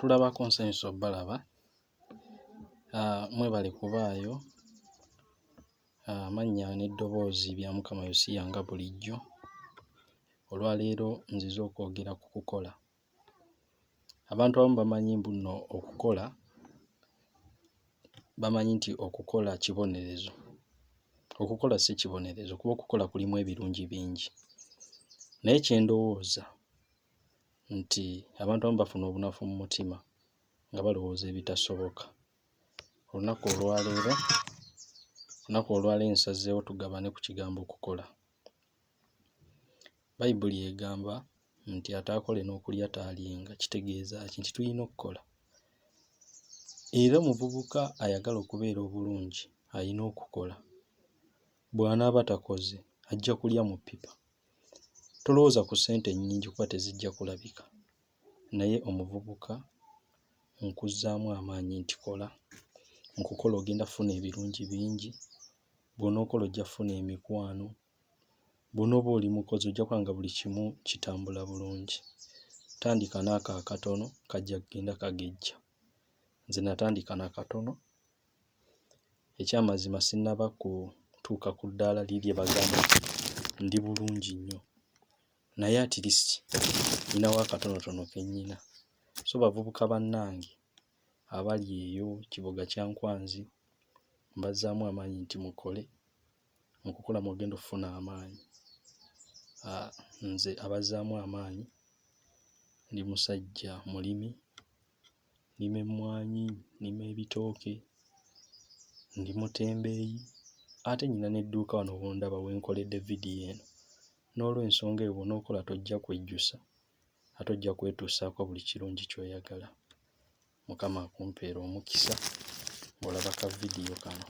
Abatulabako nsanyuse obbalaba. Mwebale kubaayo. Amannya n'eddoboozi bya Mukama Yosiya nga bulijjo. Olwaleero nzize okwogera ku kukola. Abantu abamu bamanyi mbu nno okukola bamanyi nti okukola kibonerezo. Okukola si kibonerezo kuba okukola kulimu ebirungi bingi. Naye kye ndowooza nti abantu abamu bafuna obunafu mu mutima nga balowooza ebitasoboka. Olunaku olwaleero olunaku olwaleero nsazeewo tugabane ku kigambo kukola. Bayibuli egamba nti ataakole n'okulya taalyenga. Kitegeeza ki? Nti tulina okkola. Era omuvubuka ayagala okubeera obulungi ayina okukola. Bw'anaaba takoze ajja kulya mu ppipa. Tolowooza ku ssente nnyingi kuba tezijja kulabika naye omuvubuka nkuzzaamu amaanyi nti kola. Mu kukola ogenda ffuna ebirungi bingi, bw'onookola ojja ffuna emikwano, bw'onooba oli mukozi ojja kulaba nga buli kimu kitambula bulungi. Tandika n'ako akatono kajja kugenda kagejja. Nze natandika na katono, ekyamazima sinnaba kutuuka ku ddaala liri lye bagamba nti ndi bulungi nnyo naye at least nninawo akatonotono ke nnyina. So bavubuka bannange abali eyo Kiboga Kyankwanzi mbazzaamu amaanyi nti mukole, mu kukola mw'ogenda okufuna amaanyi. Nze abazzaamu amaanyi ndi musajja mulimi, nnima emmwanyi, nnima ebitooke, ndi mutembeeyi ate nnyina n'edduuka wano w'ondaba we nkoledde vidiyo eno. N'olw'ensonga eyo bw'onookola tojja kwejjusa ate ojja kwetuusaako buli kirungi ky'oyagala. Mukama akumpeere omukisa ng'olaba ka vidiyo kano.